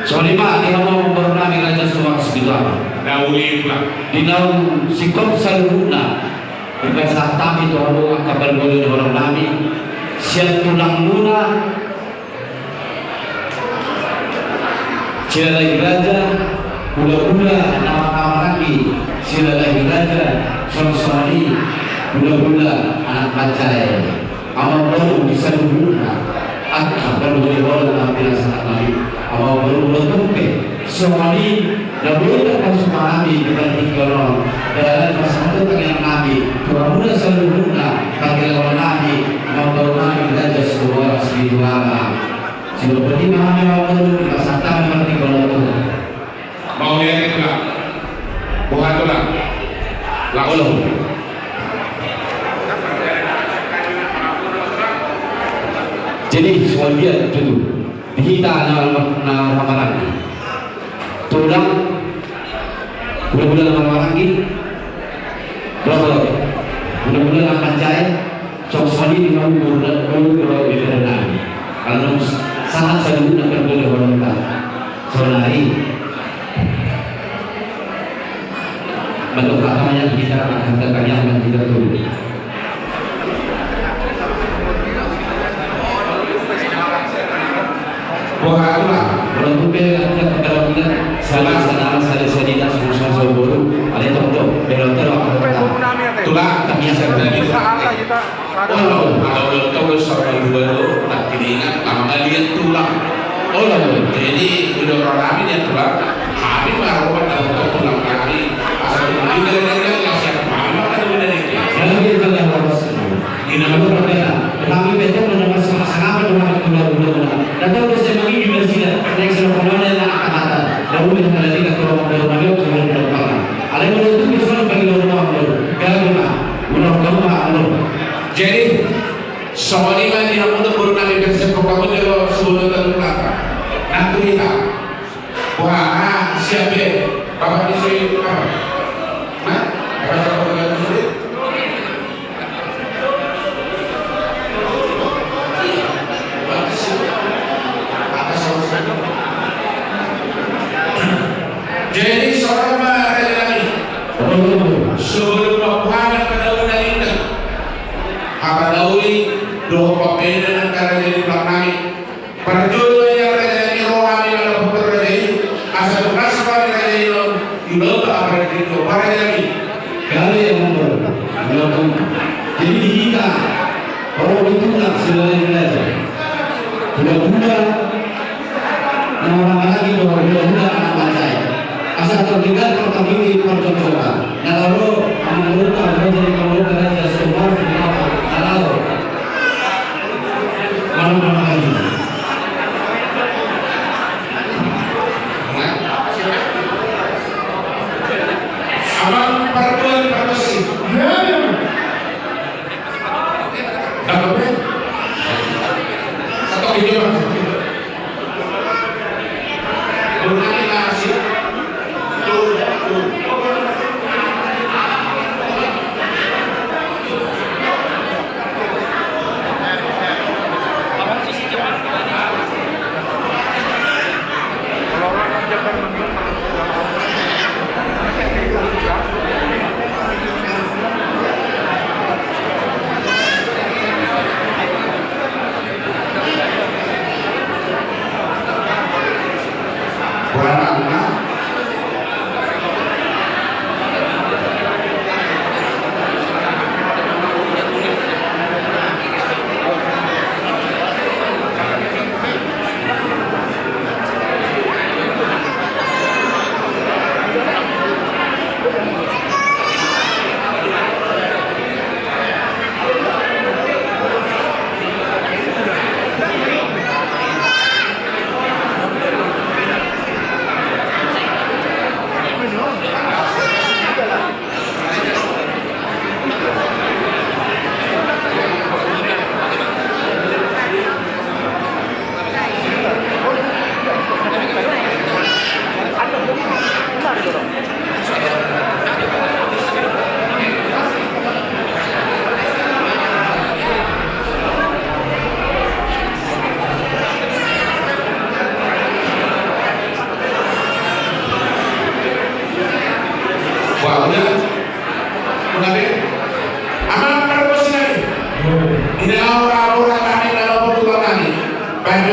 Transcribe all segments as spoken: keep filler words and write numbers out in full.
Songon i ma di hamu boru nami Raja Situmorang Sipitu Ama. Di naung singkop saluhutna, dipasahat hami tu hamu angka parboru ni holong nami, sian tulang muna Silalahi Raja, hulahula na marhahamaranggi Silalahi Raja, songon i hulahula anak manjae. Amangboru di saluhutna, angka parboru ni holong na pinasahat nami, amangboru, molo tung pe songon i na boi tarpasupasu hami di partingkian on, dalan pasahathon tangiang nami tu hamuna saluhutna, pangkilalaon nami, amangboru nami Raja Situmorang Sipitu Ama. Songon i ma hami, amangboru, dipasahat hami partingkian on. Mauliate, Tulang. Boha, Tulang? Laho, laho. Jadi songon dia tutu di hita na, na marhahamaranggi, tulang, hulahula na marhahamaranggi, hulahula na manjae. Songon i di hamu boru, boru, boru, boru nami. Ala naung sahat saluhutna parboru ni holongta. Saonari, mandok hata ma nian hita, hata tangiang ma hita tu. Boha, Tulang? Molo tung pe, angka parboru nami, sada sada, sada sada, songon songon boru, alai tong do, belok tong. Tulang, tangiang ma hita. Olo, olo, olo, olo, sabar dua do, na hiningan, na mangaliat, Tulang. Olo, olo. Jadi, udah orang rame dia, Tulang. Hami marhaha ma, Tulang, kami. Asal mending dari dia, nggak siap mama, kan udah dia. Jadi, itu yang harus. Ini nama berbeda. Kami betul mendapat sama-sama dengan Tulang, Tulang. Dan tahu saya lagi juga sih, yang sudah pernah ada anak kata. Dan udah ada tiga orang, Tulang, yang sudah pernah. Alai molo tung pe songon i bagi Tulang, Tulang. Gabe ma. Ulang tahun, Tulang. Jadi, songon i ma di hamu boru nami, bersiap kau jalo sudah terluka. Nanti kita. Wah, siap be. Bapak di sini apa? Hah? Apa, apa, apa, apa, apa? Jadi songon i ma, raja nami. Sebelum mambuat padauna inna, hapadauna dohot pambahenan angka raja ni tulang nami. Parjolo i, raja nami, roha nami mandapot raja i, asa tunas ma raja i on, di lomba apa di lomba, raja nami. Kali yang membawa. Jadi di hita, orang itu tak selain raja. Budak-budak, orang lagi bahwa budak-budak anak bangsa. Asa tertinggal pertandingan di percontohan. Nah, kalau menurut aku jadi kalau raja semua, kalau Malam-malam hari. Abang partuan partusi. Ya, ya. Dapat, ya? Satu video, Bang. Belum lagi nasi.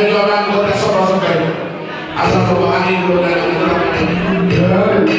Tuhan, anggota sopo-sopo i. Asa rohani, rohani, rohani.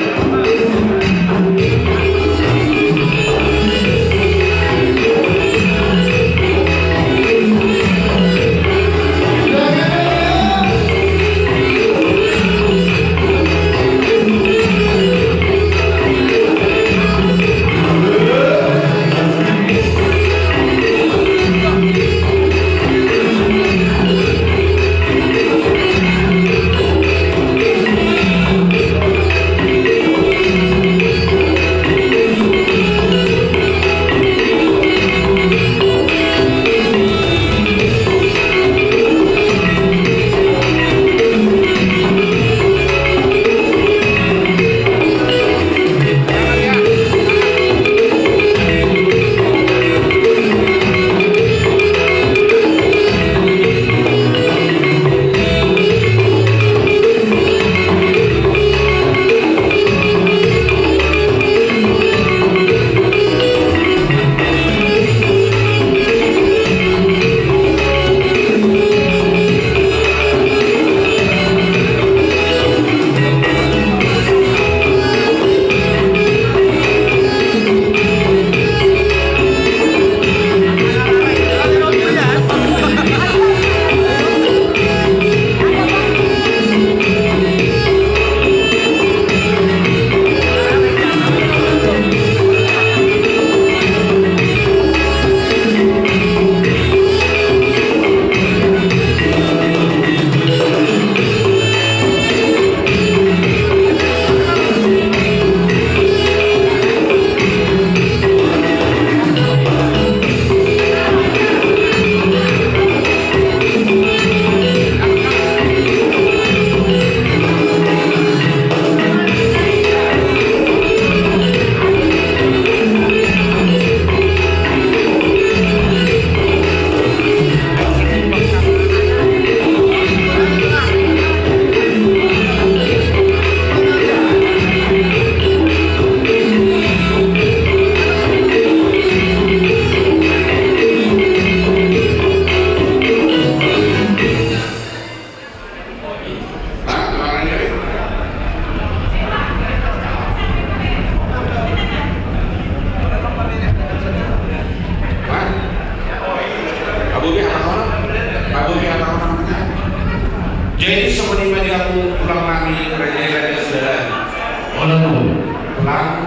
Jadi songon i ma di hamu tulang nami, raja-raja, saudara. Tulang.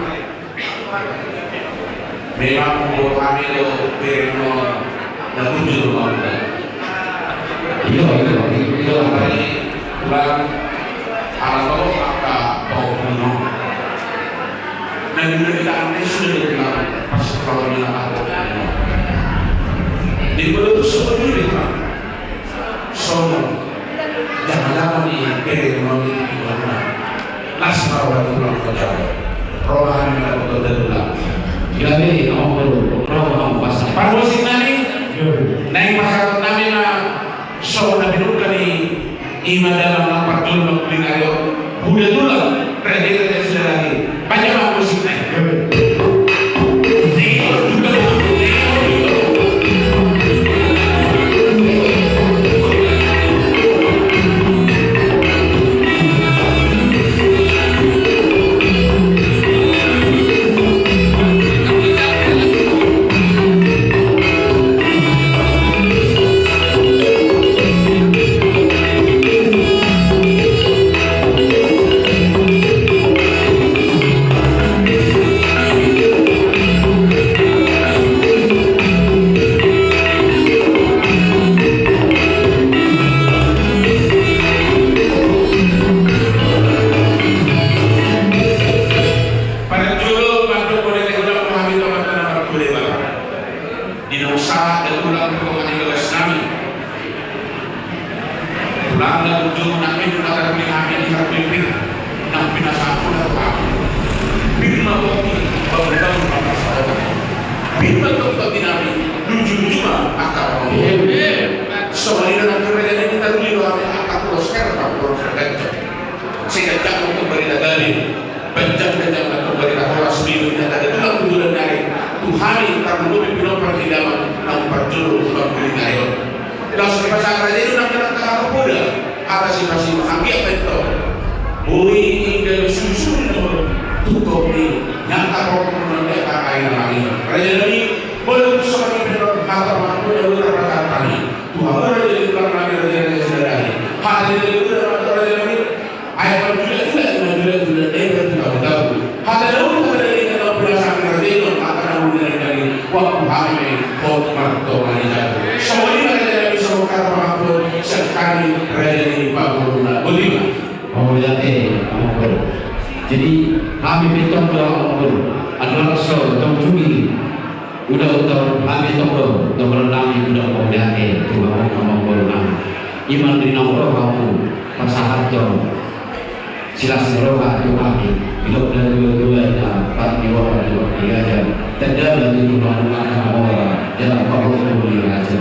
Memang umur hami do, bere on na bujur ma. Iya, iya, iya. Tulang, ala tong angka pahompu on. Na di tangan ni sudah, tulang, pas kalau bilang apa. Di mulut tu semua dulu, tulang. Songon jama-jama ni bere on di tulang. Las ma roha ni tulang, tulang. Roha ni na betul dan tulang. Jadi, no, roha, roha, pas. Parmusik nami. Naeng pasahaton nami ma songon na nidok ni i ma dalan na parjolo mangguling ari on. Huda tulang, raja-raja, saudara. Baen ma musik nai. Parjolo mandok mauliate hami tu Amanta na martua Debata. Di na sahat do tulang tu tonga ni bagas nami. Tulang na bujur nami, tulang na bujur nami di harbin pir. Nang pinasahat tu hami. Pir ma boti, bangun-bangun ma pasahat. Pir ma tong boti nami, luju-luju ma angka pahompu. Songon i do nang tu raja ni taruli do hami angka pulos her, angka pulos her ganjang. Sai ganjang ma tong barita gabe. Ganjang-ganjang ma tong barita horas, bibir na tanda tulang tu bulan nari. Tu hami tarlumobi pinompar ni damang naung parjolo mangguling ari on. Laos dipasahat raja i do nang Hata poda, hata sipasip, anggiat ma i tong. Boi i gabe sulusulu na molo tungkot i, nyata porpun na dia ka aina lagi. Raja nami, molo tu songon i pe do hata porpun na dia ka aina lagi. Tu hamu raja ni tulang nami, raja ni raja ni. Hata ni raja ni raja nami. Ai parjulak-julak, na julak-julak, na iba tu tabu-tabu. Hata na uli, hata na uli, hata na uli, hata na uli, hata na uli, hata na uli, waktu hami, hot martonga ni jabu. Songon i ma raja nami, songon hata pangampun, sian hami, raja ni parboruon. Boti ma. Mauliate, Amang Boru. Jadi, hami pe tong do, Amang Boru. Andorang so, tong cumi. Uda utor hami tong do, tong do nami uda mauliate tu hamu Amang Boru nami. Ima na ro hamu pasahathon silas ni roha tu hami. Didok na tua-tua na parniwara ni raja. Tanda na tutu na mata mora jala pahompu ni raja.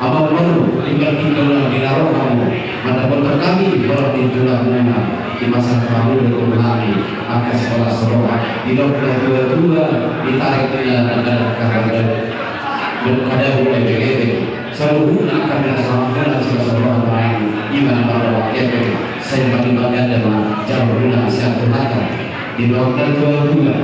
Amang Boru, ima na di na ro hamu. Mata botor hami, borat di tulang muna, di masa kamu do tulang hami, angka sekolah sekolah, di dokter tua-tua, di tarik tua, di dalam kahadap, dan kada mulai begebeg. Saluhutna angka bina sama muna, sekolah sekolah hami, di mana pada wakil, saya bagi bagian dan jauh muna, saya tuhakan, di dokter tua-tua.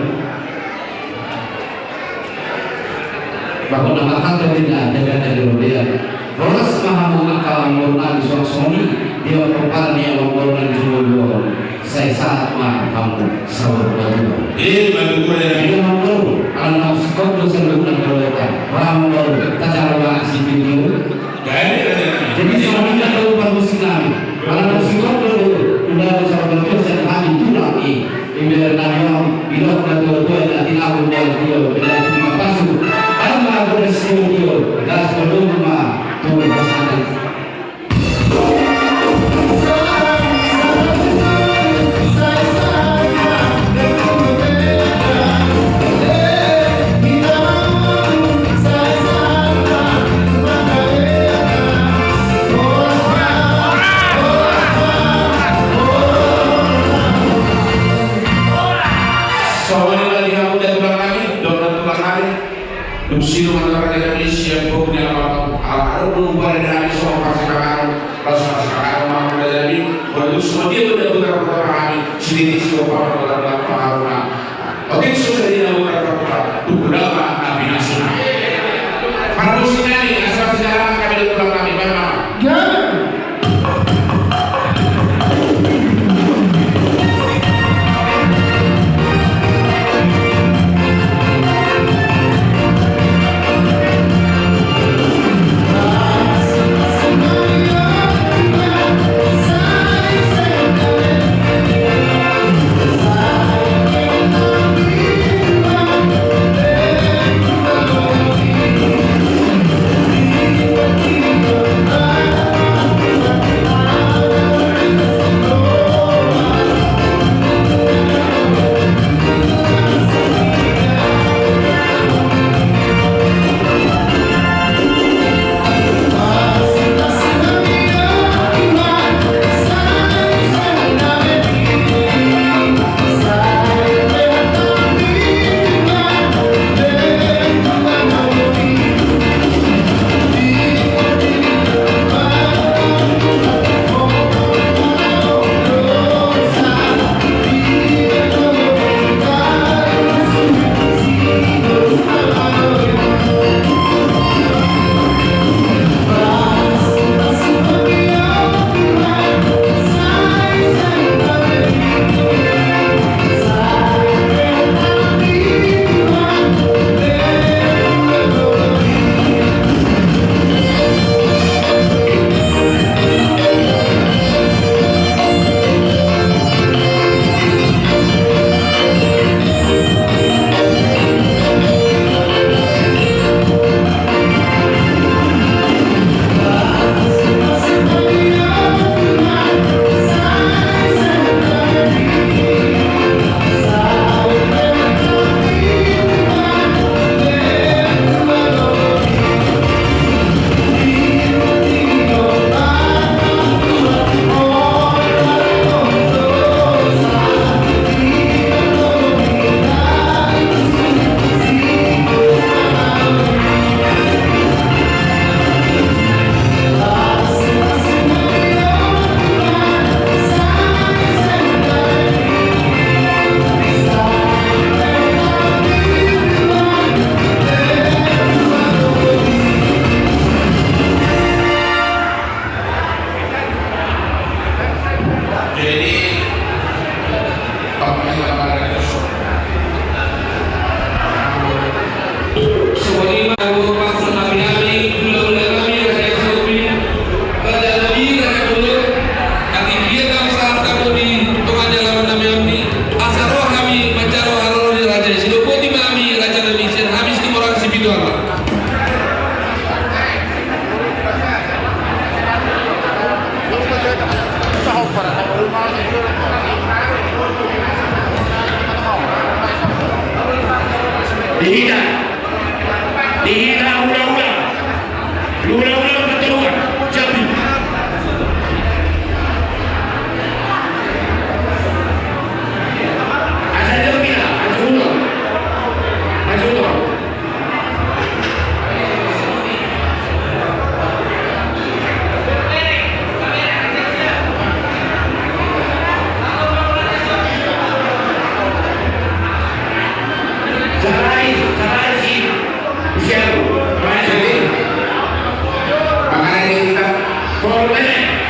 Bahwa nama kata bina, jaga dari robean. Horas ma hamu angka amang boru nami suang songon i, di pomparan ni amang boru nami jumolo. Sai sahat ma hamu saur matua. Ima tutu raja nami. Ima amang boru, ala na singkop do saluhutna parboruon. Amang boru, tajalo ma sipintu. Jadi raja nami. Jadi songon i ma tu parmusik nami. Ala na singkop do, uda saur matua sian hami tulang i. Imbelan nami on, didok na tua-tua na tinabun dalan tio, dalan tio pasu. Ala ma bodas tio, das padoma ma tu pasangan. Songon i ma di hamu da tulang nami, dongan tulang nami. Dung sidung ma raja nami sian boru ni amang on, ala adong do umpara nami songon parsipanganon, laos parsipanganon ma hamu raja nami. Molo dung songon dia do dapotan parpar nami, sititi sigopan ma dohot pangarona. Oke, so jadi na bukan apa-apa, tu ulama nabi nasuna. Parmusik nami, asa sejarah kami dan ulama nabi, bang, bang.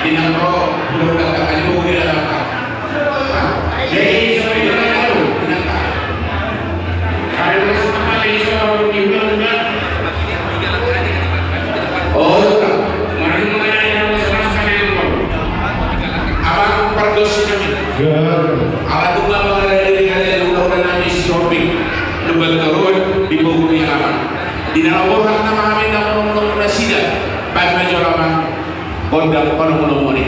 Inang ro, udah udah tak kali mau dia datang. Jadi sampai dia datang, inang tak. Kalau masuk apa lagi soal di ulang ulang. Oh, tak. Mana mana yang sama sama yang mau. Abang perdos itu. Abang tuh nggak mengenai dia, dia udah udah nangis shopping. Lebat keluar di pokoknya lama. Di dalam orang nama kami nama ngomong nasida. Pas aja lama. Gondang panuh-panuh moni.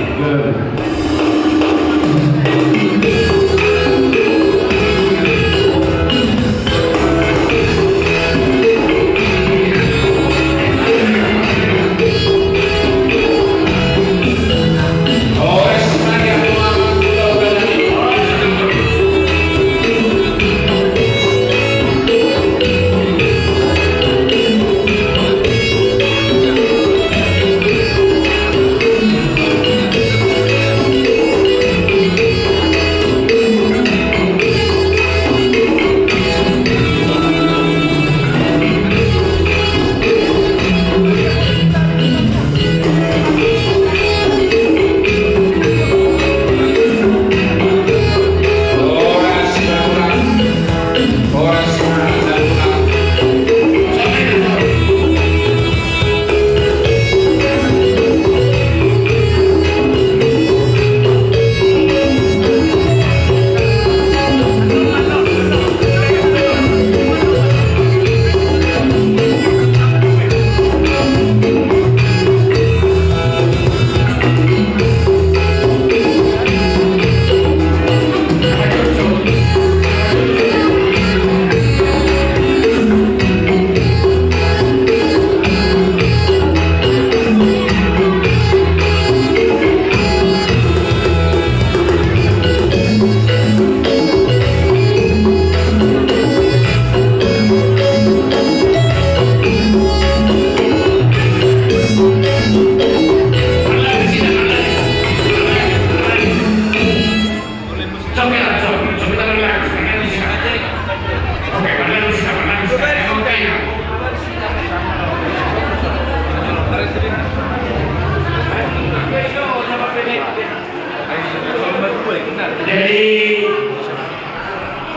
Jadi,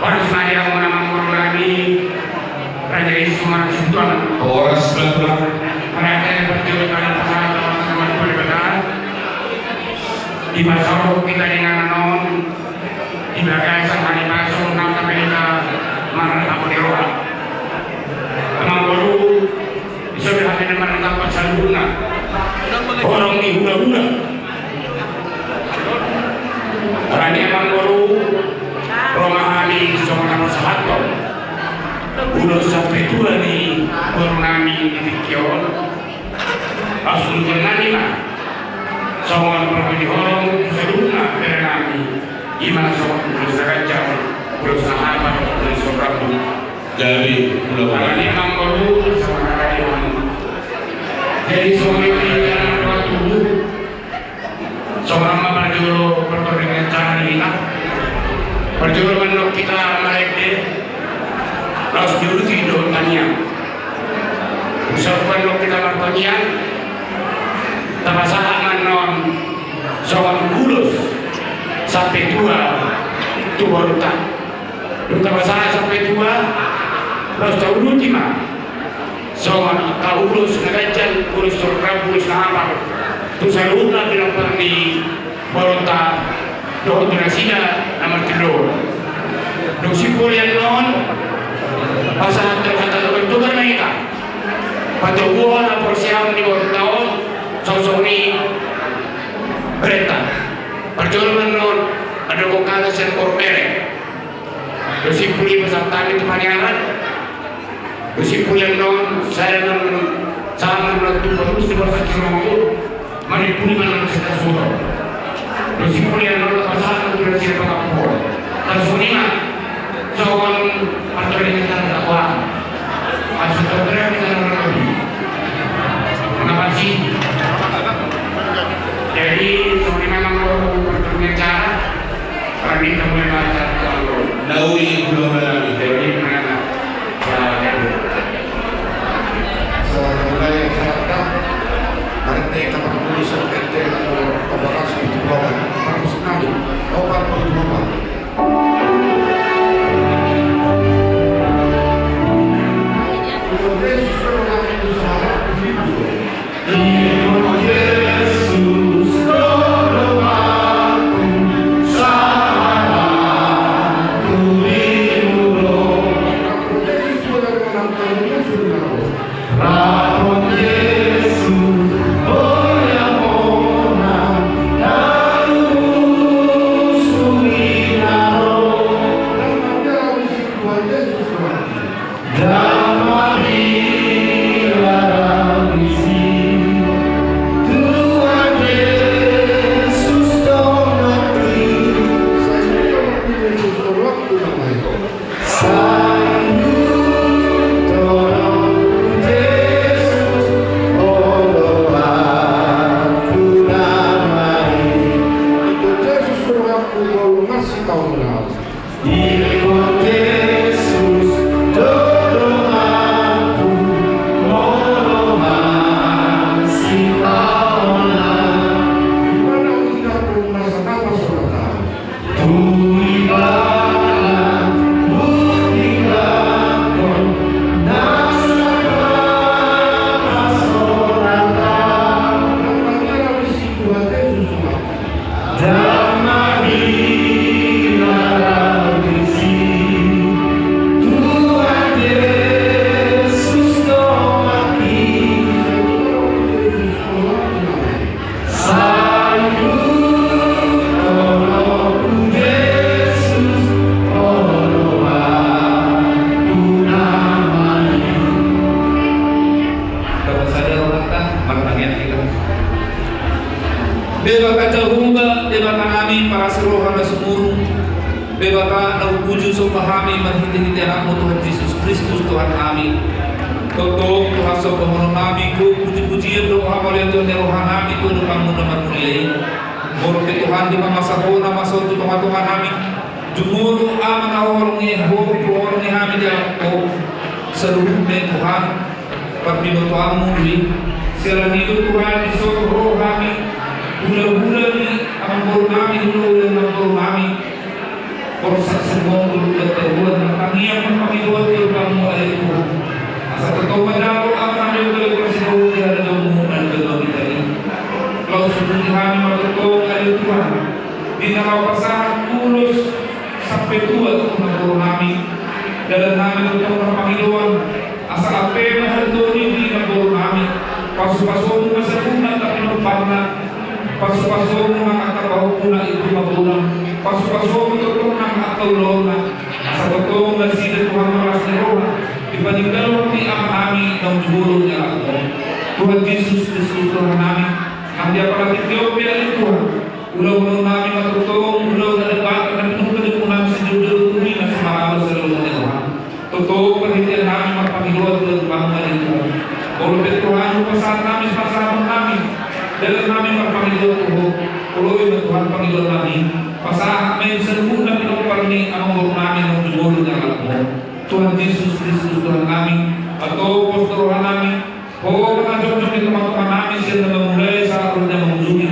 horas ma di hamu amang boru nami, Raja i Sumarang Situan. Horas ma tulang. Raja i Pertiwi Tanah Pasar, Taman Saman Palibataan. Di pasar kita dengan non. Di bagasan hari pasar, nang kami kita marhaba di roha. Amang boru, di sore hari ini marhaba saluhutna. Orang di hula-hula. Alani amang boru, ro ma hami songon na pasahathon ulos sampe tua ni boru nami di tingki on. Pasu-pasu nami ma songon parpudi holong tu saluhutna bere nami, i ma songon ulos na ganjang, ulos na hapal, ulos na rambu. Jadi, ulos na rambu. Jadi, songon i ma. Jadi, songon i ma. Songon on ma parjolo partondion ni acara i. Parjolo mandok hita marende, laos diuduti dohot tangiang. Usaha mandok hita martangiang, tapasahat ma annon songon ulos sampe tua tu borunta. Dung tapasahat sampe tua, laos tauduti ma songon angka ulos na ganjang, ulos na rambu, ulos na hapal tu saluhutna pinompar ni borunta dohot tu nasida na martindo. Dung simpul i annon, pasahat do hata togar-togar ma hita. Patoguhon haporseaon ni borunta on, songon i berenta. Parjolo ma annon, adong hata sian boru bere. Dung simpul i pasahat hami tu paniaran. Dung simpul i annon, sada annon, sahat ma annon tu parus di parus di rumah. Mari puli ma annon sita sudo. Dung simpul i annon, pasahat annon tu nasida pangampuon. Tarsongon i ma songon partondion ni acara. Asa tongtong hita na marhaha. Mangapasi. Jadi songon i ma annon partondion ni acara. Kami tamu yang lancar, Tuan Guru. Naui guru menang. Jadi, mana? Ya, ya. Mulai kata, nanti kita perlu sampai ke Opat puluh opat. Debata Jahowa, Debata nami, parasi roha na sumurung, Debata na umpuju somba hami marhitehite Anakmu Tuhan Jesus Kristus Tuhan nami. Tongtong Tuhan, sombahonon nami, pujipujian dohot hamauliateon ni roha nami tu adopanMu na marmulia i. Molo pe Tuhan, di masa on, masa on tu tongatonga nami, jumolo Ama na huharoroan, huharoroan hami di adopanMu, saluhutna Tuhan, parbinotoanMu do i. Siala ni i do Tuhan, dison ro hami, hulahula ni amangboru nami, hulahula ni amangboru nami. Borsak sumongkul, dapot taruan, tangiang marpangidoan tu adopanMu ale Tuhan. Asa tongtong manjalo Ama nami, on gabe parsidohot di harajaonMu na di banua hita i. Laos suhut hami ma tongtong ale Tuhan, di na laho pasahat ulos sampe tua tu amangboru nami. Dalan nami tongtong marpangidoan, asa ampe ma harajaon i di amangboru nami. PasupasoMu ma saluhutna angka pinomparna. PasupasoMu ma angka pahompuna i tu amangboruna. PasupasoMu tongtong nang angka ulaonna. Asa tongtong nasida Tuhan marlas ni roha, dipatinggalhon ni Ama nami naung jumolo ni anakna on. Tuhan Jesus Kristus Tuhan nami, nang di apala tingki on pe ale Tuhan, ulahonon nami ma tongtong ulaon na dapot, na pinungka di umur nami sijolojolo tu hami na so maralo saluhutna Tuhan. Tongtong marhite nami marpangidoan tu adopanMu ale Tuhan. Molo pe Tuhan, hupasahat nami pasahaton nami, dalan nami marpangidoan tu Ho. Holoi ma Tuhan pangidoan nami, pasahat ma i saluhutna pinompar ni amangboru nami naung jumolo ni anakna on. Tuhan Jesus Kristus Tuhan nami, antong pos do roha nami, Ho ma na jongjong di tongatonga nami sian na mamulai sahat tu na mangujungi.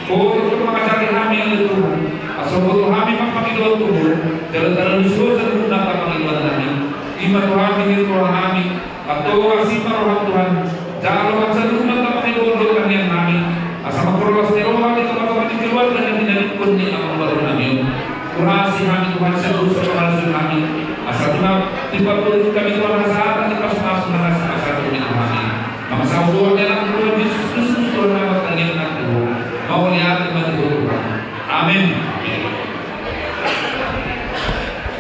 Ho tongtong mangajari hami ale Tuhan, asa huboto hami marpangidoan tu Ho, jala taralus Ho saluhutna angka pangidoan nami. I ma Tuhan, hil roha nami, antong asi ma rohaM Tuhan, jalo ma saluhutna angka pangidoan dohot tangiang nami, asa mangkorhon las ni roha di tongatonga ni keluarga na pinadingkon ni amangboru nami on. Hurasi hami Tuhan sian dosa pamalasun hami, asa tung dipatorus hami Tuhan hasahatan ni pasupasu na masa-masa tu hami. Mangasa huroha ni Anakmu Tuhan Jesus Kristus Tuhan nami, tangiang nami tu Ho, mauliate ma di Ho Tuhan. Amen.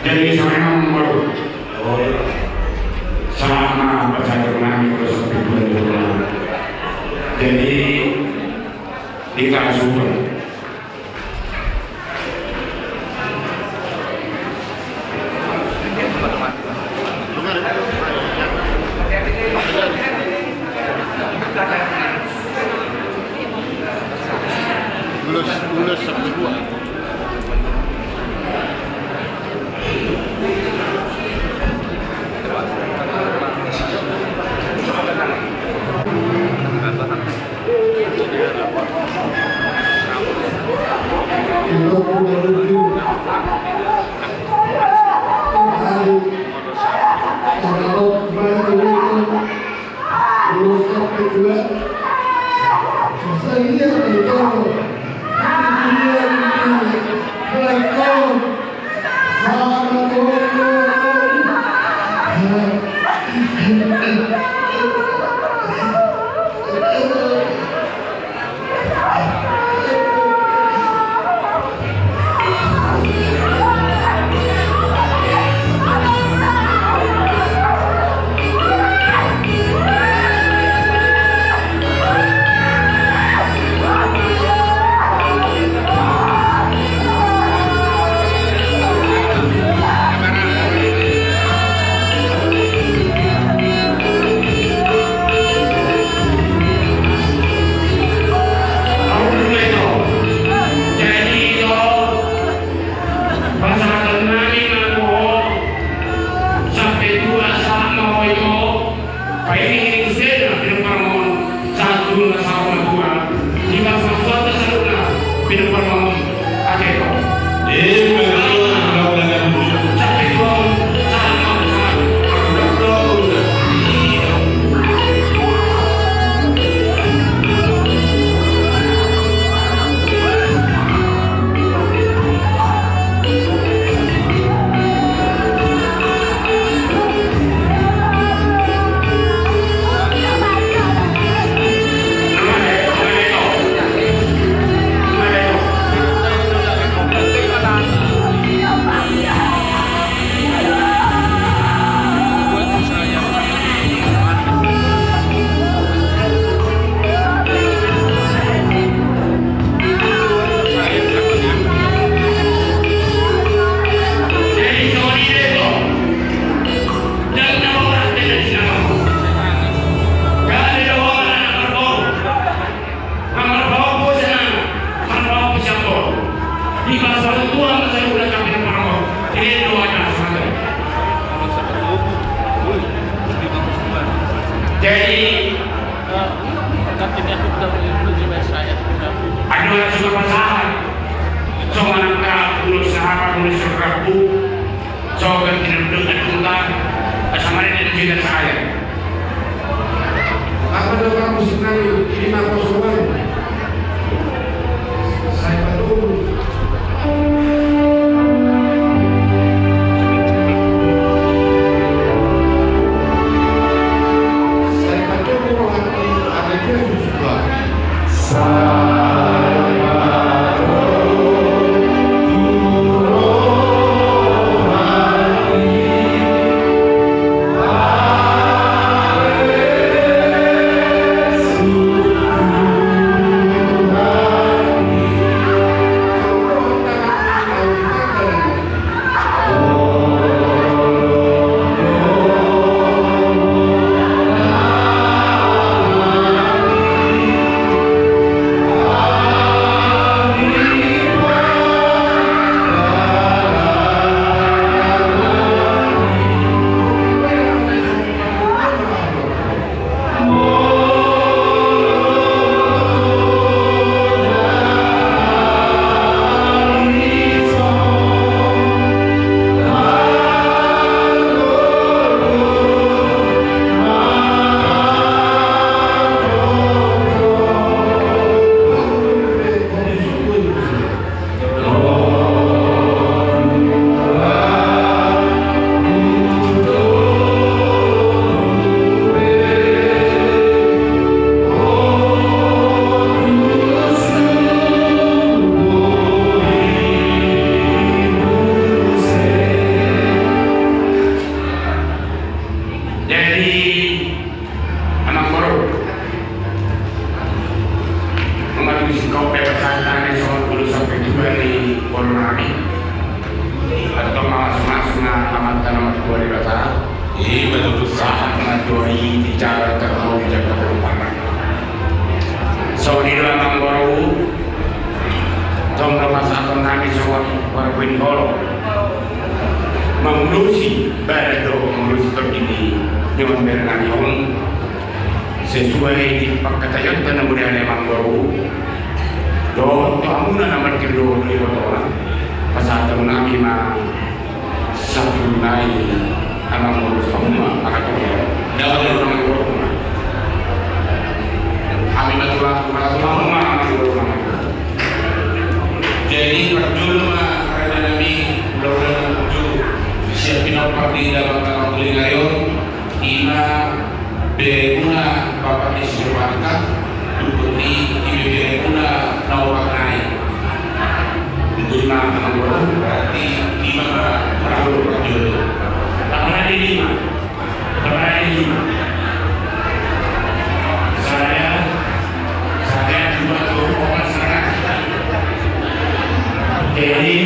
Jadi, saudara, sama pasangan nami, kalau sampai Tuhan di rumah. Jadi, kita sudah Pasahaton nami ma tu ho, sampe tua sahat ma ho i tu ho, painginingi sude na pinompar ma on, sahat tu na saur matua, di bagasan saluhutna pinompar ma on, ate ho. Ima tutu, sampe tua on sahat ma ho tu ho. Jadi, adong na suka pasahat, songon angka ulos na hata, ulos na rambu, songon tinandok na tunta, asa mari na tunta saya. Apa do kamu senang di lima kosongan? Saya betul. Jadi, Amangboru, nunga tung singkop pe pasahat nami songon ulos sampe tua ni boru nami. Antong mamasumasu ma Amanta na martua Debata. Ima tutu. Sahat ma tua i di jalan tarbaru di jalan tarbaru. Songon i do Amangboru, tong do pasahaton nami songon parbue ni holong. Mangulosi badan do mangulosi tondi ni, ni on bere nami on. Sesuai di pangkataionta na mudar ni Amangboru, Dohot tu hamuna na martinodohon ibotona, pasahaton nami ma sampulu nai. Amangboru, hamu ma angka tongtong. Dao do amangboru. Hami ma tulang, hamu ma amangboru. Jadi parjolo ma raja nami, ulaon na parjolo sian pinompar di Damang Damang Bulingarion. Ima beremuna bapak ni si Jomangka, dukun ni ibe beremuna na opat nai. Ima amangboru, berarti ima ma parjolo, parjolo. Parjolo lima. Parjolo lima. Saya, saya cuma tahu opat sana. Jadi,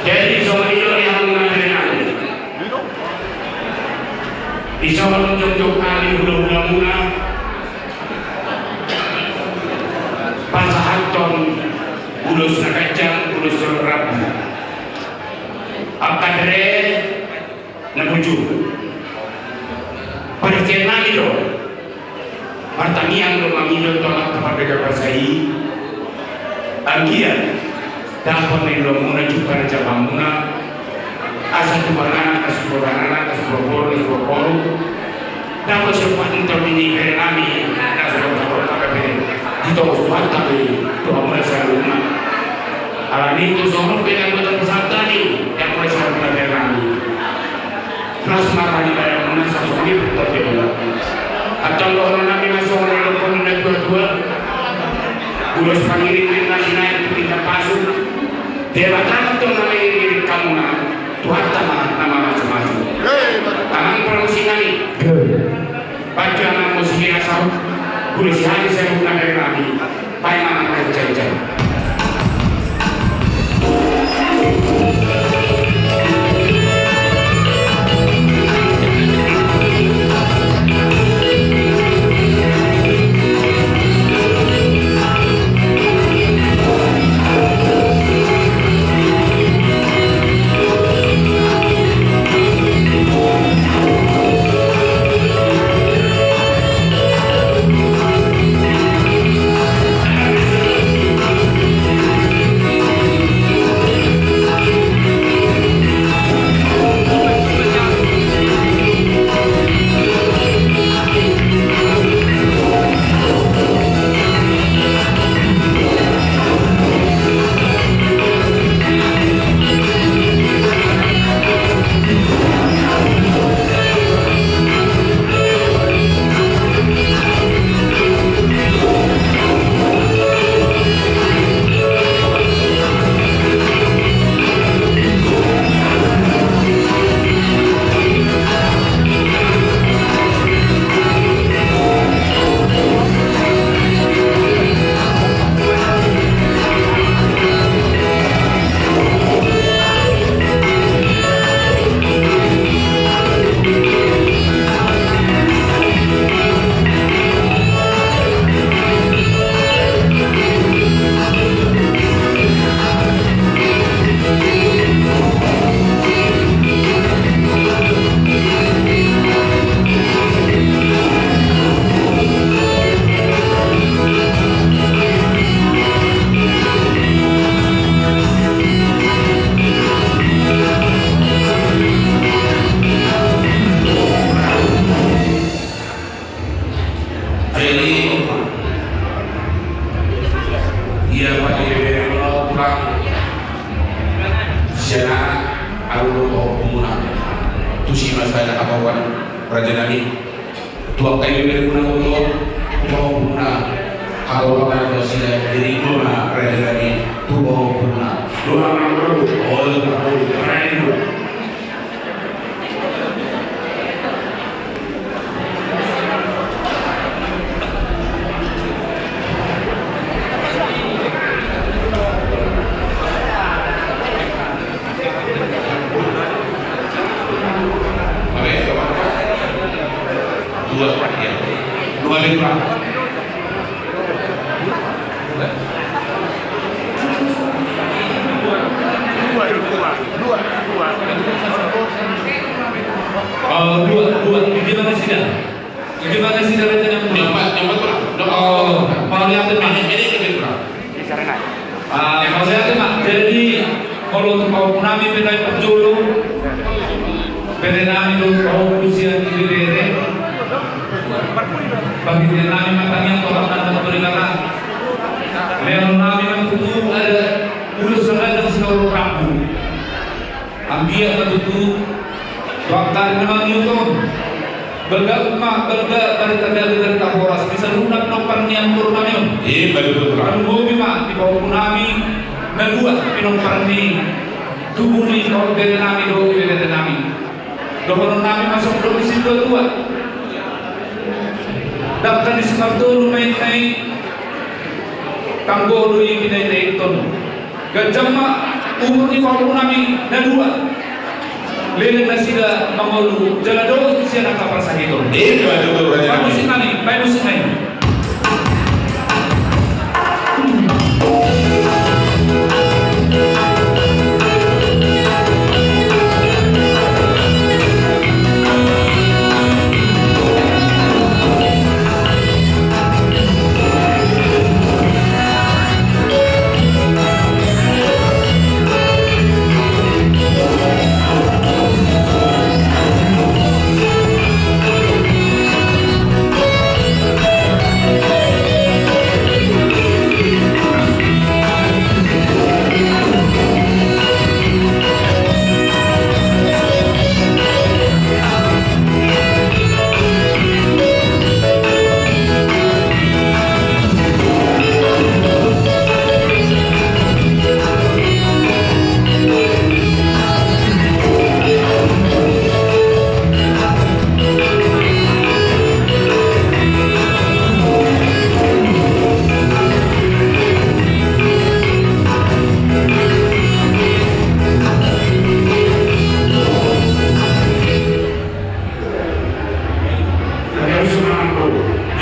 Jadi songon i do di hamuna bere nami. Dison jongjong hami hulahulamuna pasahathon ulos na ganjang, ulos na rambu. Angka bere na bujur, parhitean nami do, martangiang do mangido tu Amanta Pardenggan Basa i, anggiat dapot na niulaonmuna, jumpa na jamamuna, asa tubu anak, asa tubu anak, asa tubu boru, asa tubu boru. Dapot siompat ni taon i bere nami, na so dapot, dapot, dapot, dapot, di tongos Tuhanta be tu hamuna saluhutna. Alani i tu songon on pe na buat pasahat nami, na buat pasahat nami. Ras ma roha ni badanmuna, songon i pe tu hamuna. Antong dohonon nami ma songon na nidok ni natuatua. Ulos pangiringiring na binahen tu ginjang pasu. Debata ma antong na mangiringiring hamuna. Tuhanta ma na mamajumaju. Amang parmusik nami. Baca amang musik na saut. Ulos hami saluhutna bere nami. Baen ma amang na manjaijai. Jadi, ia pake bebere muna pulang. Sian anak, alu do pahompu muna. Tusi ma sada habaoan raja nami. Tu angka ibebere muna do, tu pahompu muna. Habaoan ma do sida, jadi dua ma raja nami, tu pahompu muna. Dua ma, bro. Oh, dua ma, bro. Mana ini, bro? Dua, ya. Dua lima. Oh, dua, dua. Di mana sida? Di mana sida, Raja Nampula? Empat, empat, Pak. Oh, mauliate ma. Ini, ini, ini, Pak. Ah, mauliate ma. Jadi, molo tu pahompu nami pe na parjolo, bere nami do pahompu sian Ibebere. Pahompu nami ma tangiang tu Amanta Debata. Lehon nami ma tutu adat ulos raja sian rambu. Anggiat ma tutu tu angka ari na mangihut on, balga ma, balga barita gabe, barita horas di saluhutna pinompar ni amangboru nami on. Ima tutu. Tarlumobi ma di pahompu nami na dua, pinompar ni tubu ni pahompu bere nami dohot ibebere nami. Dohonon nami ma songon didok ni situatua: Dangka ni si Martolu ma inna i, tanggo do i pinaitan. Ganjang ma umur ni pahompu nami na dua. Leleng nasida mangolu jala dohot sian angka parsahiton. Ima tutu, Raja. Baen musik nami, baen musik nami.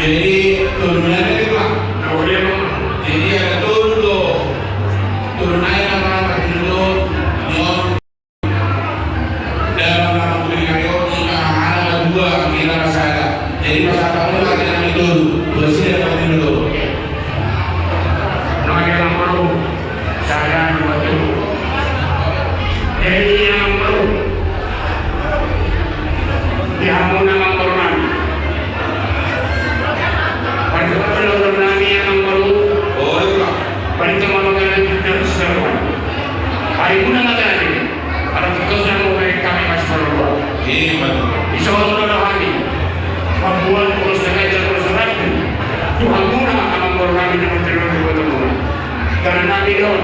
Jadi, turunannya itu, Pak. Jadi, ada turun tuh. Turun aja, Pak, Pak, dulu. Dalam rangka bumi kayo, kita ada dua, kita ada sada. Jadi, pas apa pun, kita ada itu. Bersih dan betul. Nang dia lampu. Sada, dua, tiga. Jadi, yang baru. Di hamu na amangboru nami. Pada tempat amangboru nami na baru. Oh, iya. Pada tempat amangboru nami, kita harus seruan. Hari pun nama tadi. Ado tingkos na mungkin kami masih perlu. Ima tutu. Insya Allah, doa kami. Mambuat ulos na ganjang, ulos na rapi. Tu hamu na amangboru nami na berterima kasih buat hamu. Karena nami don.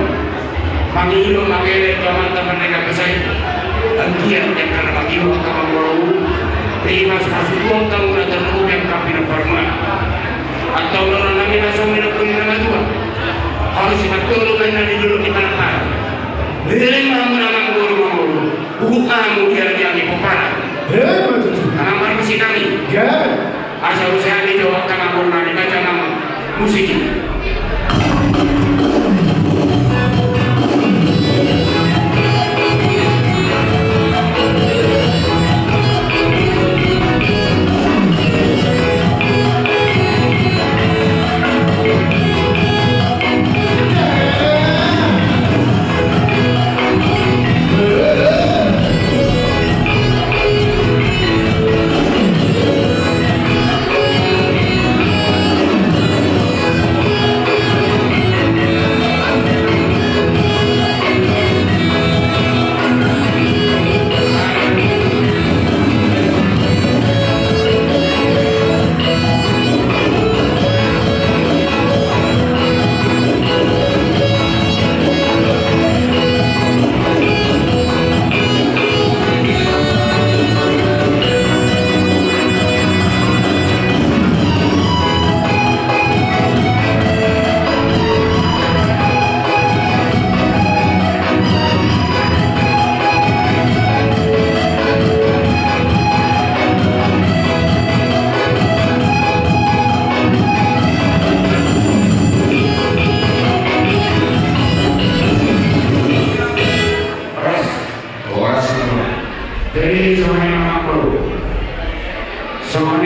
Mangihut, mangelek tu Amanta Marga Pesai. Anggiat, anggiat na mangihut angka amangboru. Ima suka suka hamu na tarlumobi angka pinomparmuna. Antong dohonon nami na songon nidok ni na matua. Hamu si Martolu ma inna di dolok ni Panambahar. Leleng ma hamu na amangboru mangolu. Huhut ma hamu di ari ni pomparan. Ima tutu. Amang parmusik nami. Gabe. Asa usaha ni jo angka amangboru nami, baca amang musik i.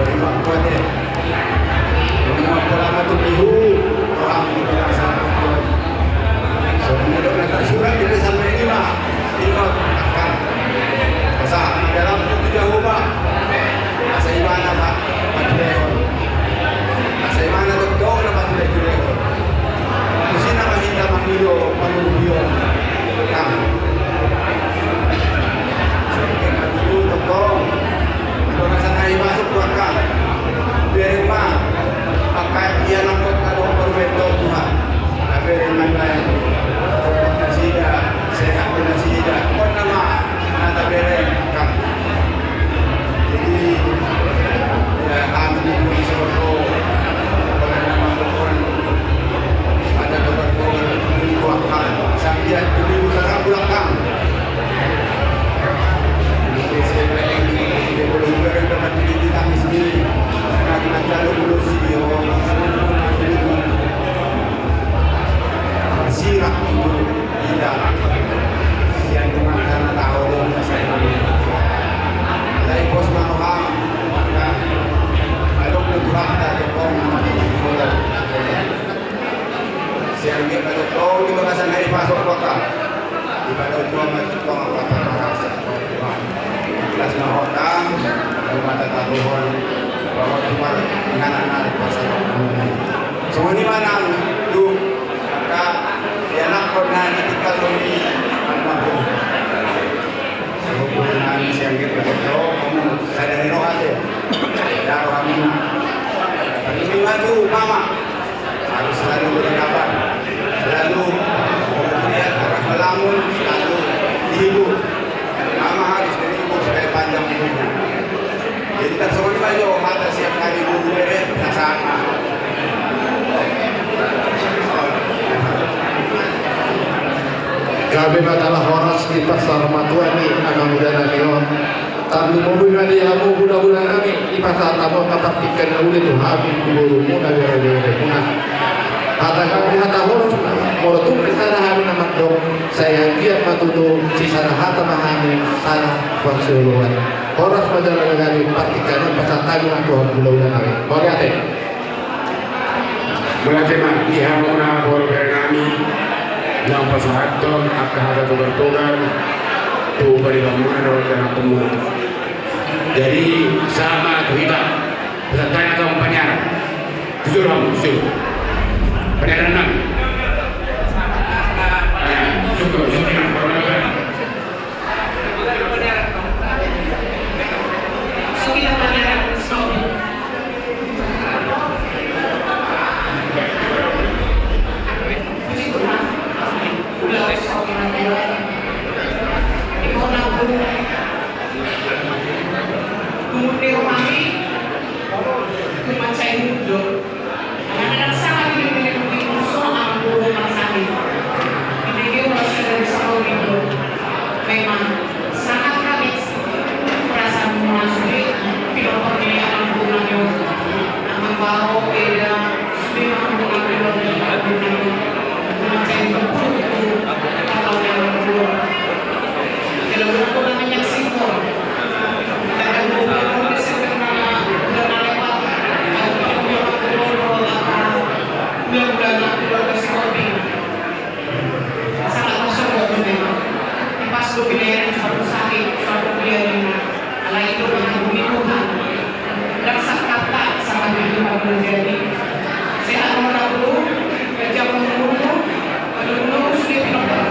Beri ma kuat e. Ini ma pola ma tu pihu. Roham di dalam satu. So, ini dok na tarsurat di desa Meni ma. Ingot, angka. Pasahat ma dalam tu Jahowa. Asa ibana ma patulehon. Asa ibana tongtong na patulehon. Tusi nama hita mangido pangurupion. Kang. Sangke mati tongtong. Di bagasan na i masuk tu angka. Bereng ma. Angka ianakkon adong parumaen Tuhan. Tabereng ma baen. Nasida, sehat nasida. Konna ma, na tabereng, Kang. Jadi, ya, kami di Gunung Soroto, konna ma, konna. Ada dokter, konna, konna, Kang. Sampai di Utara Bulak, Kang. Jadi, saya pengen di, di Gunung Soroto, tapi di Tangis ini. Karena kita jalur dulu sih, oh, Sirak itu. Ida, sian Tuhanta na taholongi na sae. Alai pos ma roham, maka adong do Tuhanta tongtong na mangihut. Sian dia tongtong di bagasan na i pasok kota. Di bagasan tua ma tongtong kota marasa. Ikhlas ma roham, di mata taruhon, bahwa Tuhan inganan na di pasok. Songon i ma nang tu angka ianakkon na ditinggalhon ni almarhum. Sihubungan sian dia betul, kamu sadari roha tu. Sadari roha mina. Tapi lima tu mama harus selalu berkabar, selalu kemudian harus melamun, selalu dihibur. Mama harus dihibur supaya panjang umurnya. Jadi tarsongon i ma jo hata sian hami boru bere na sanga. Gabe ma jala horas di pasahat ma tu hami anak muda nami on. Tarlumobi ma di hamu hulahula nami, dipasahat hamu angka partingkian na uli tu hami tu borumuna, bereberemuna. Hata gabe, hata horas ma, molo tung pe sada hami na mandok, sai anggiat ma tutu sisada hata ma hami sada parsioloan. Horas ma jala gabe partingkian on pasahat hami ma tu hamu hulahula nami. Mauliate. Mauliate ma di hamuna boru bere nami, naung pasahathon angka hata togar-togar tu paribanmuna dohot anakkonmuna. Jadi sahat ma tu hita, pasahat hami ma tu paniaran. Jujur hamu, jujur. Paniaran nami. Jujur, jujur. Anak-anak sanga di bibir, di puso, amang boru marsahi. Di bibir, masih dari sekolah itu. Memang sangat kaget. Perasaan muna sude, pinopor ni amang boru nami on. Amang bao, eda, sude ma amang boru nami on. Amang boru nami on. Amang boru nami on. Dalam rumah nami nyaksikan. Kadang rumah nami sebenarnya udah nalepat. Aku punya rumah, rumah, rumah, bulan-bulan aku keluarga si Kopi. Sangat bersyukur memang. Pas gue pindah dari Sukabumi, Sukabumi dia dengan lain itu dengan bumi Tuhan. Dan sangat tak, sangat itu baru jadi. Sehat mau dulu, kerja mau dulu, dulu sudah pindah.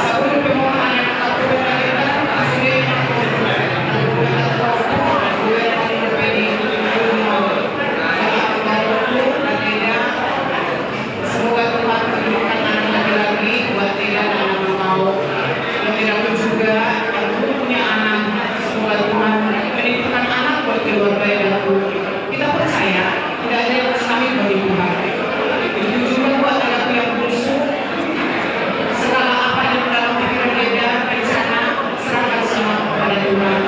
Sebelum pindah, ada yang tak boleh lagi, sudah pindah. Semoga Tuhan menurunkan anak laki-laki buat Eda dan anak kau. Dan Eda pun juga, kalau belum punya anak, semoga Tuhan menitipkan anak buat keluarga Eda pun. Kita percaya, tidak ada yang mustahil bagi Tuhan. Begitu juga buat Eda pun yang bungsu, segala apa yang dalam pikiran Eda, rencana, serahkan semua kepada Tuhan.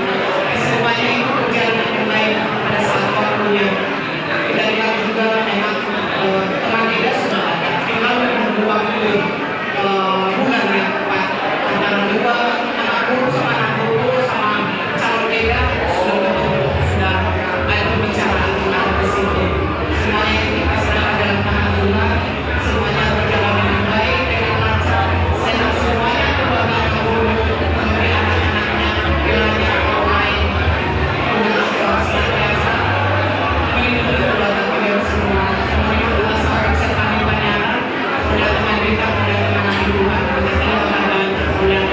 Semuanya itu berjalan dengan baik pada saat waktunya. Kita lihat juga memang, eh, teman Eda sudah ada. Tinggal menunggu waktu, eh, bulan yang tepat. Antara dua anak guru sama anak guru sama calon Eda sudah ketemu, sudah ada pembicaraan tentang ke situ. Semuanya itu pasrah dalam tangan Tuhan. Semuanya berjalan dengan baik, dengan lancar, sehat semuanya, keluarga Pak Guru, kemudian anak-anaknya, keluarga orang lain. Semoga selalu senantiasa melindungi keluarga beliau semua. Semuanya adalah seorang serta penyaran, kedatangan kita, kedatangan Nabi Tuhan, kedatangan Tuhan, kemudian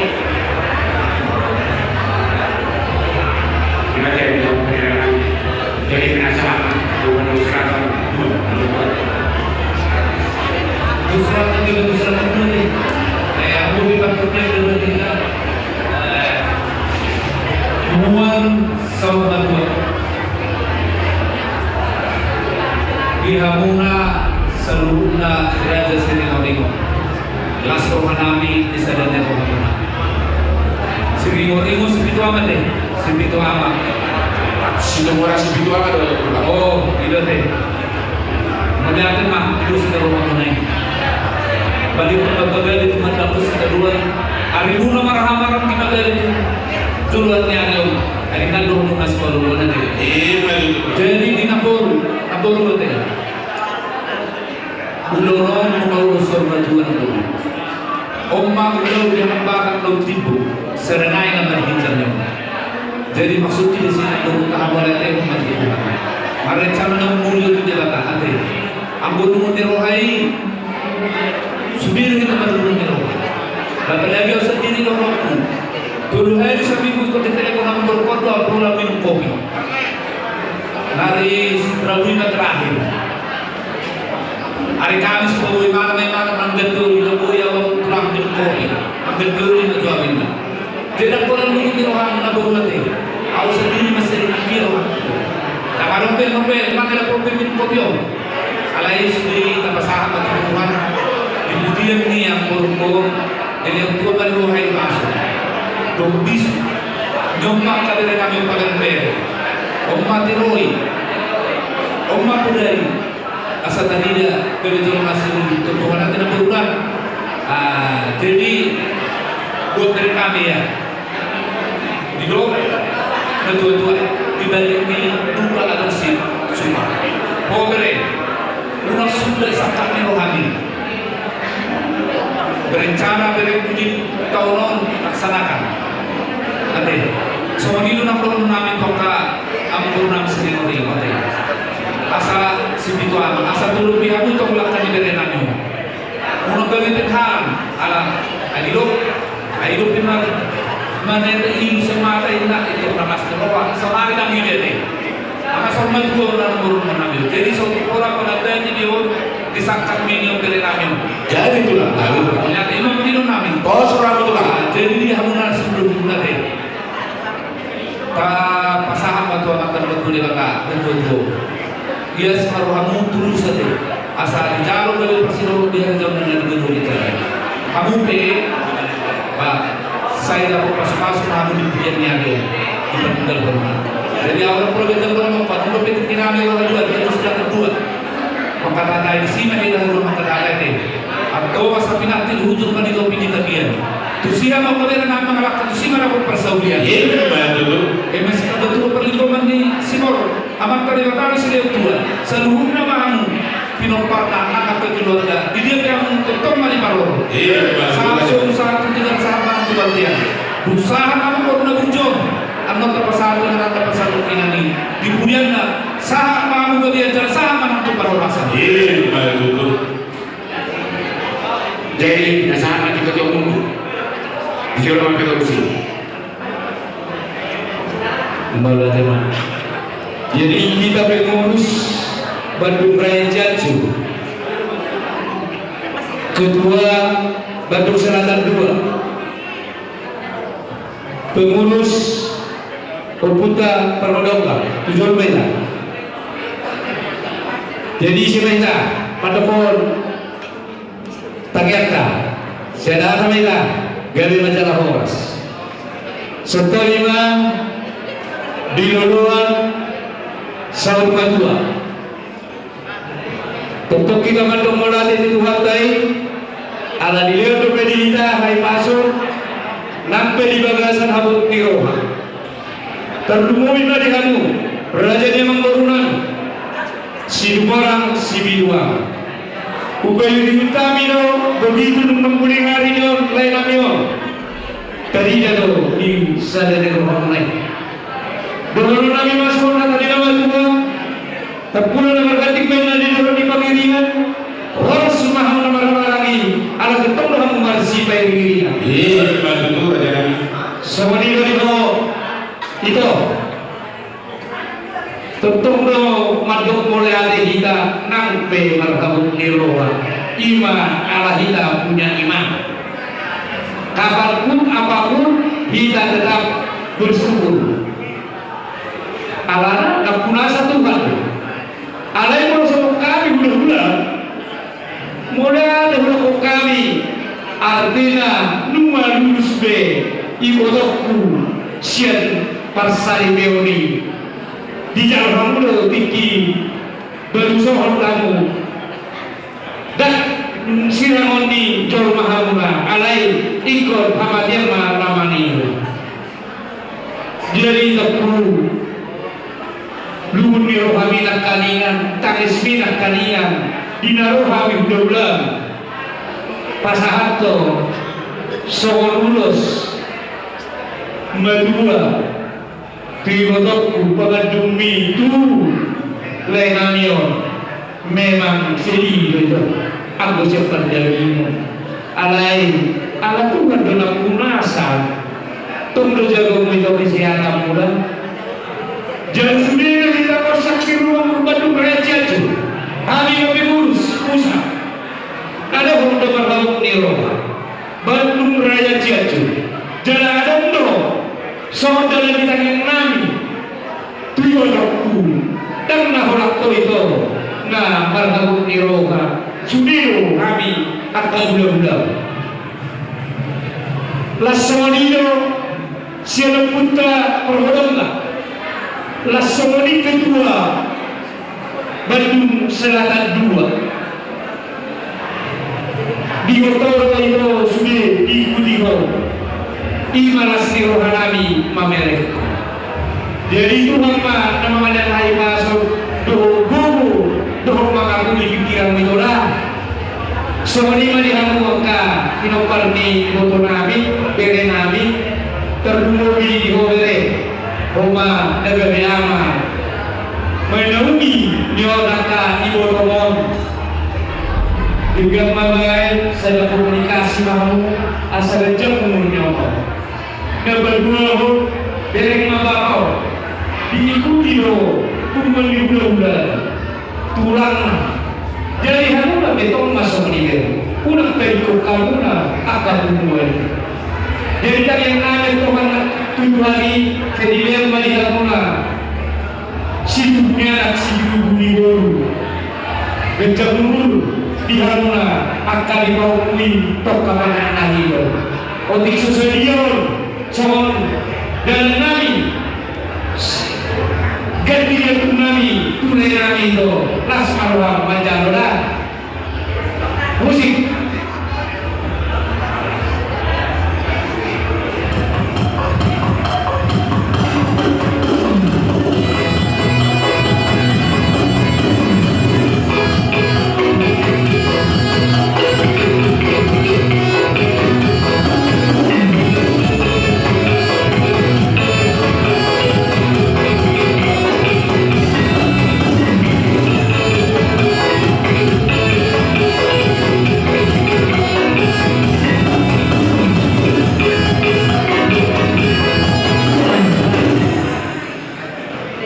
Jadi penasaran, bukan usaha, bukan. Usaha tapi bukan usaha dulu nih. Eh, aku di waktu dia dulu kita. Eh, hubungan sama dua. Di hamuna seluruhna Raja Sirinaringo. Las roha nami di sada ni rohamuna. Siringoringo sipitu ama te, sipitu ama. Situmorang sipitu ama do. Oh, i do te. Mauliate ma, di dos ni rohamuna i. Balik tu bagadi tu mandapus kaduan. Arimuna marhaha maranggi bagadi tu joloan ni ari on. Ari nandok muna sipaluan te. Jadi di namboru, namboru do te. Ulaon on ma ulaon saur matua do. On ma ulaon di hambalang dohot timbo, sada nai na marhitehite on. Jadi maksudna di sini dohot tahabola te on ma di Tuhan. Marencana na muli di Debata ate. Anggo lungun ni roha i, sude do hita marlungun ni roha. Apalagi au sandiri do rohangku. Tolu hari saminggu ikut di telepon, nomor kau tu, au pola minum kopi. Hari Rabu i ma terakhir. Ari Kamis paboi malam, malam, malam, manggandoli, na boi au tulang di kopi. Manggandoli na tu au inna. Jadi ndang pola lungun ni rohangku na boi mate. Au sandiri mas Ampe, ampe, mangela pope min kopi on. Alai sude tapasahat ma tu Tuhan. Di pudian ni amborungkon, di lehon Tuhan ma di roha i masuk. Dohot bisu. Ni on ma angka bere nami on paganbere. On ma tiroi. On ma podai. Asa tarida bere jolma siulunta tu Tuhan ate na berulang. Ah, jadi buat bere nami ya. Didok natuatua, di balik ni duka adong si suka. Ho bere, unang sunda sangkap ni rohami. Berencana bere, di taon on laksanakan. Ate, songon i do nang dohonon nami tu angka amangboru nami siringot i, ate. Asa si pitu ama, asa tolopi hamu tu angka ni bere nami on. Unang gabe penghalang, ala, ai didok, ai didok pe mar, manete ilu semata inna, itu na mas ni roha, sonari nang ibe ate. Angka saur matua on nang boru nami on. Jadi so pola pada tadi di on, disangkap mini on bere nami on. Jadi tulang, tahu. Ternyata ima penido nami. Pos orang tulang. Ah, jadi di hamu na sebelum tadi. Tapasahat ma tu Amanta na martua Debata, na tuatua. Ias ma rohamu, tulus ate. Asa dijalo gabe parsidohot di harajaon na di banua ni jala. Hamu pe, ba, sai dapot pasupasu ma hamu di pudian ni ari on. Di patinggal hormat. Jadi ahu na pola beta mangompa, nunga pe tingki nami roha dua, dia tu sudah kedua. Mangkatahon disi ma hita haduan mangkatahon ate. Antong asa pinantik hujur ma di topi ni tapian. Tusi ma angka bere nami mangalangka, tusi ma dapot parsaulian. Ima tutu. Eme sitamba tu parlinggoman ni Simor, Amanta Debata do silehon tua. Saluhutna ma hamu pinomparna, nang angka keluarga, di dia pe hamu tongtong ma diparorot. Ima tutu. Sahat so usaha tu tinggal, sahat ma tu baltian. Usaha hamu boru na burju on. Annon tapasahat tu na tapasahat tu inganan i. Di pudianna. Sahat ma hamu gabe jala sahat ma nang tu parhorasan. Ima tutu. Jadi na sahat ma tu ketua umum. Di jolo ma pengurus i. Mauliate ma. Jadi hita pengurus Bandung Raya Cianjur, ketua Bandung Selatan dua, pengurus Ompunta Parhodongka, tu jolo ma hita. Jadi ise ma hita, pandok on, tangiangta, sian hata ma hita, gabe ma jala horas. Songon i ma di loloan saur matua. Tongtong hita mandok mauliate tu Tuhanta i, ala dilehon dope di hita hahipason, nang pe di bagasan habot ni roha. Tarlumobi ma di hamu, raja ni amangboru nami, Situmorang Sibiluang. Hupaihutihut hami do, begitu dung mangguling ari ni on, lae nami on. Tarida do di sada ni roham lae. Dohonon nami ma songon hata ni na matua. Tampulon na marganti baen na di dohot ni pangiringan. Horas ma hamu na marhahamaranggi, ala gentong do hamu marsipairingiringan. Ima tutu raja nami. Songon i do di ho. Ito. Tongtong do mandok mauliate hita nang pe marhabot ni roha. Ima ala hita punya iman. Kapanpun apapun hita tetap bersyukur. Alana nampuna asa Tuhan do. Alai molo songon hami hulahula, mauliate hudokhon hami, artina nunga lulus be ibotongku sian parsaripeon i. Dijalo hamu do tingki baru sohot hamu. Ndang sirangon ni jolma hamuna, alai ingkon hamatean ma na manihol. Jadi tongtong lungun ni rohami nangkaningan, tangismi nangkaningan, di na ro hami hulahula. Pasahathon songon ulos matua tu ibotongku, pangandungmi tu lae nami on. Memang sedih do ito, anggo sian pandagingmon. Alai ala Tuhan do nampuna asa. Tong do jago mito kesehatanmuna. Jala sude do hita on saksi ruang Bandung Raya Cianjur. Hami ma pengurus pusat. Adong do marhabot ni roha Bandung Raya Cianjur. Jala adong do songon dalan ni tangiang nami. Tu ibotongku, Karna holan ho ito na marhabot ni roha, sude do hami angka hulahula. Las songon i do sian ompunta parhodongna, las songon i ketua Bandung Selatan dua. Diboto ho ito sude, diikuti ho. I ma las ni rohanami mamereng ho. Jadi Tuhan ma na mangadahi pasu dohot gogo dohot mangapuli pingkiranmu ito da. Songon i ma di hamu angka pinompar ni ibotonami, berenami, tarlumobi di ho bere, ho ma na gabe ama, manaungi ni on angka ibotom on. Denggan ma baen, sada komunikasi ma hamu asa ganjang umur ni on. Na paduahon, bereng ma bapak on. Diikuti do punguan ni hulahula, tulangna. Jadi hamuna pe tong ma songon i be, unang taingkon hamuna angka punguan i. Jadi tangiangnami tu Tuhan i, jadi dilean ma di hamuna situtu ni anak, situtu ni boru. Ganjang umur di hamuna angka di pahompui tongka panahon na hido. Otik so sadia on songon dalannami, ganti ni ompunami, tu laenami do, las ma roham manjalo da. Musik.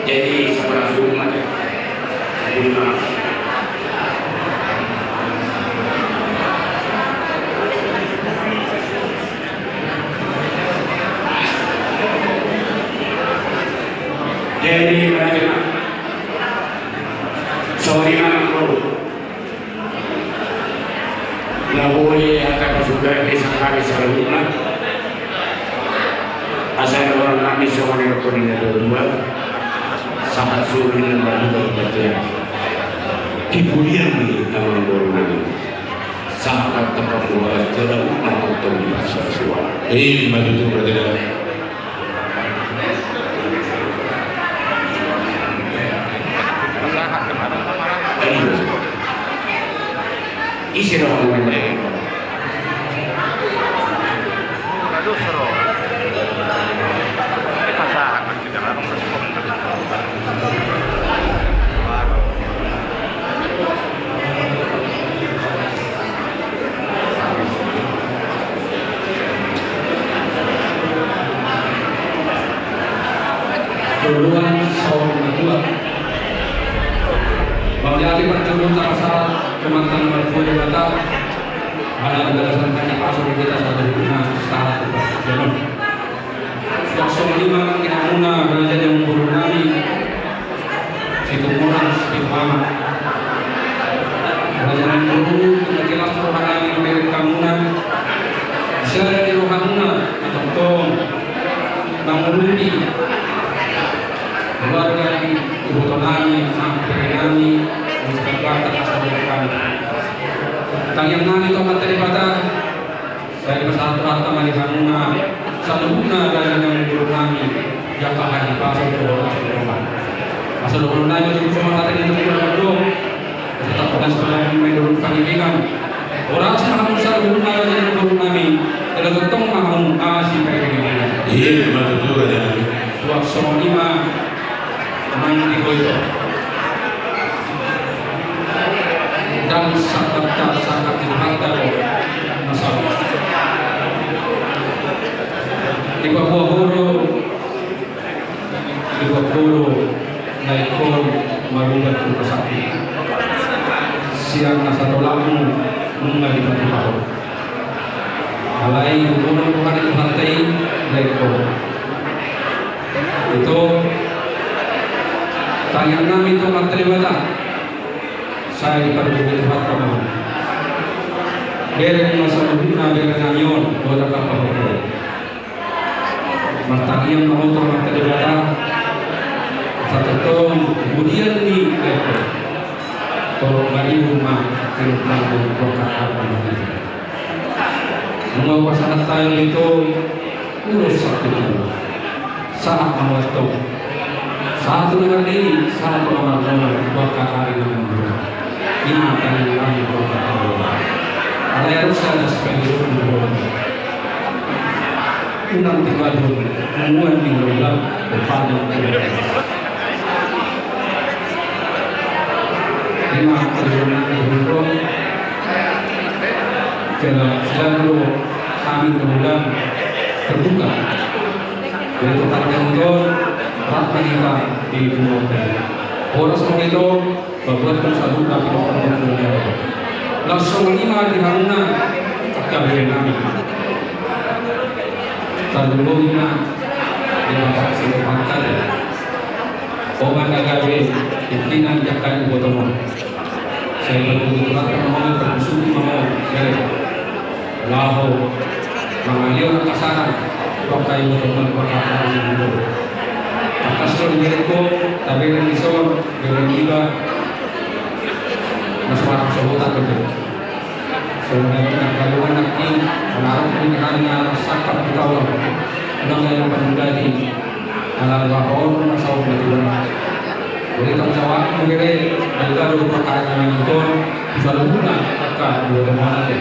Jadi, sabar dulu, Mat, ya. Terima. Jadi, Raja, sorry, Mat, bro. Na boi angka pasupasu ni sangkari saluhutna. Asa dohononnami songon nidok ni natuatua, sahat solu na marhite tu bontean. Di pudian ni amangborunami, sahat tangkas muaras jala umma tongtong di basa suara. Ima tutu, Raja. Ise do hamu na mereka? Toluan saur matua. Mauliate parjolo tapasahat tu Amanta na martua Debata, ala na balasan hata ni pasu di hita saluhutna sahat tu parjolo. Suang songon i ma di hamuna raja ni amangborunami, Situmorang Situama. Raja ni amangboru, tung na jelas rohanami mamereng hamuna. Sada di rohamuna na tongtong mangurupi keluarga ni ibotonami, nang berenami, di Jakarta, asa dohot hami. Tangiangnami tu Amanta Debata, sai dipasahat Tuhanta ma di hamuna saluhutna raja ni amangborunami, jala hadipason dohot asi ni roha. Asa dohononnami ma tutu songon hata ni natua-tua mandok: Asa tangkas ma hami manjalo pangiringan, horas ma hamu saluhutna raja ni amangborunami, jala tongtong ma hamu asi pairingiringan. Ima tutu, rajanami. Suang songon i ma. Nang di ho ito. Ndang sangkapta sangkap di Tuhanta do na saut. Dipaboa ho do, dipaboa ho do na ingkon marubat tu rumah sakit. Sian na satolapmu nunga dipatupa ho. Alai huboan roha ni Tuhanta i, lae, ito. Tangiang nami tu Amanta Debata, sai dipargogoi Tuhanta ma. Bereng ma saluhutna bere nami on, dohot angka pahompuna. Martangiang ma ho tu Amanta Debata, asa tongtong budian ni lehon. Torop ma di rumah, di rumah ni, buka apa ni. Nunga hupasahat hami tu ho, ulos sahat tu ho. Sahat ma ho antong. Sahat tu na marnini, sahat tu na marnono, buka ari na marnono. Ima tangiang nami tu ho. Alai adong sada sipangidoan ni ho. Unang tinggalhon, unang tinggalhon, rupanya. Ima tangiang nami tu ho. Jala selalu hami mengundang terbuka. Jadi, pertanyaan itu, rap ma hita di rumah tadi. Horas ma hita, pabuat saluhut na pinarpinarmuna. Laos songon i ma di hamuna, angka bere nami. Tarlumobi ma, di Bapak Sipangkat. Oman na gabe, pimpinan jangkar iboto on. Sai pargogoi Tuhanta ma ho, pargogoi ma ho, bere. Laho mangalehon angka sahat, tu angka iboto on, tu angka ari na marnono. Tangkas do di bere ho, tabereng dison, bere niba, na so arsak sohotan do. Songon i ma angka dongan nangkin, ala rap ni hami na sangkap di taon. Unang gabe panundaan i. Ala roha on na saut na tulang. Jadi tanggung jawab ni bere, balga do pakarna nangkin, saluhutna angka dua teman ate.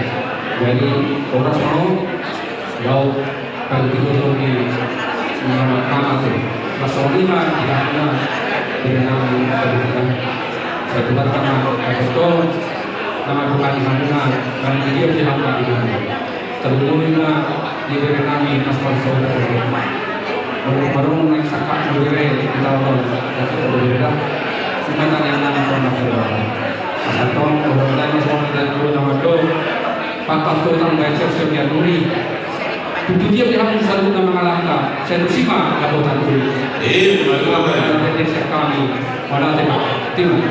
Jadi horas ma ho, laho pagi tidur di mama ate. Laos songon i ma di hamuna, bere nami, saluhutna. Sai Tuhanta ma, sai tongtong, na mandongani hamuna, na mangido di hamuna. Tarlumobi ma di bere nami, Mas Marso. Molo adong na sangkap ni bere, di taon on, na sangkap ni bere da. Ima tangiang nami tu Amanta Debata. Asa tong, molo adong na songon i, dan dua nama do. Papak tu tangga, siap-siap ya nuri. Tutu dia di hamu saluhutna mangalangka. Sai tusi ma, dapotan dulu. Eh, baik, baik. Ada siap kami. Mana tema? Tema.